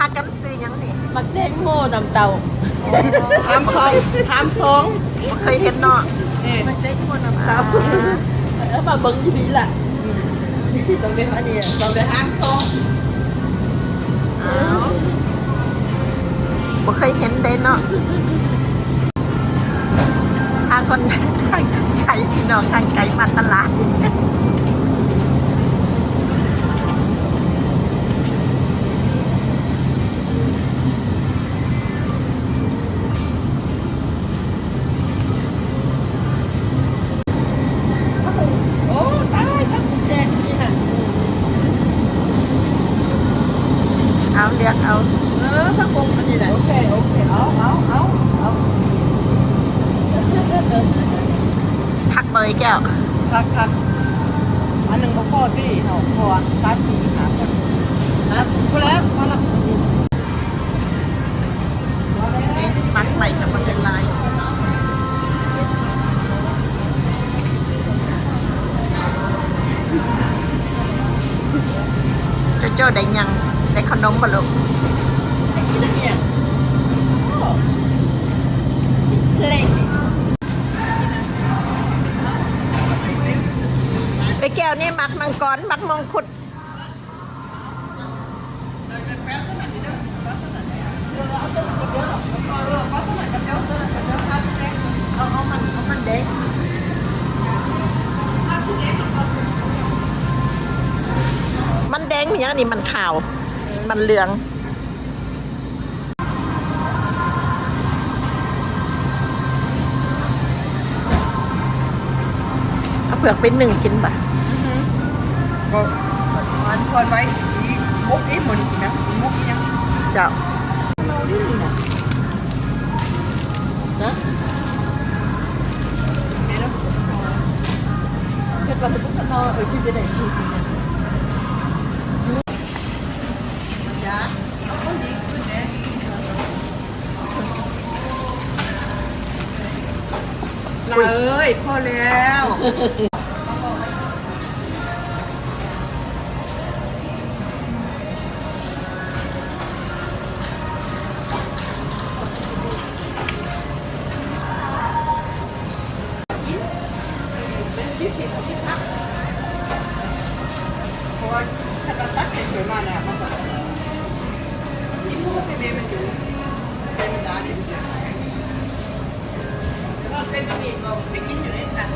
ພາກັນຊື້ຫຍັງນີ້? ໝາກແຕງໂມນ້ຳເຕົ້າ. ຫາມຊອງ ຫາມຊອງ ບໍ່ເຄີຍເຫັນເນາະ. ເອີ ໝາກແຕງໂມນ້ຳເຕົ້າ. ອ່າ ເອົາມາເບິ່ງຢູ່ນີ້ລະ. ອືມ ຕ້ອງໄດ້ອັນນີ້ ຕ້ອງໄດ້ຫາມຊອງ. ອ້າວ ບໍ່ເຄີຍເຫັນເດ້ເນາະ. ພາຄົນທາງໄກ ພີ່ນ້ອງທາງໄກມາຕະຫຼາດ. ໂອ້ ຕາຍ ຜັກແຈກນີ້ນະ. ເອົາ ເລືອກເອົາ. ເອີ ຜັກບົງອັນນີ້ນະ. ໂອເຄ ໂອເຄ ເອົາ ເອົາ ເອົາ ເອົາ. ຜັກບໍ່ ໄອ້ແກ້ວ? ຜັກ ຜັກ ອັນໜຶ່ງບໍ່ພໍຕິເຮົາ ເພາະວ່າສາມສີ່ຫ້າຄົນ. ນະ ພໍແລ້ວ ພໍແລ້ວ. ມັດໄປກັບມັນເປັນລາຍ. ໂຈໂຈ້ໄດ້ຫຍັງ? ໄດ້ຂະໜົມບໍ່ລູກ? ໄອ້ແກ້ວນີ້ມັກມັງກອນ ມັກມົງຄຸດ. ມັນແດງ ມັນຫຍັງ ອັນນີ້ມັນຂາວ ມັນເຫຼືອງ. ເອົາເຜືອກໄປໜຶ້ງກິນບະ. ອືຮຶ ກໍ ອັນ ຄວນໄວ້ ໝົກອີ່ໝົກນະ ໝົກອີ່ຫຍັງ ເຈົ້າ ເນົ່າດີນີ້ນະ ນະ ແມ່ນແລ້ວ ເຮັດວ່າເປັນຂະໜໍ່ ເອີ ກິນໄດ້ ກິນໄດ້ ມັນຢາກ ເອົາ ເອົາດີຂຶ້ນແດ່. ລາເອີຍ ພໍແລ້ວ. ເພາະວ່າຄັນວ່າຕັກໃສ່ຖ້ວຍມາແລ້ວ ມັນກໍ ເປັນແບບນີ້ກໍໄປກິນຢູ່ໃນນັ້ນ.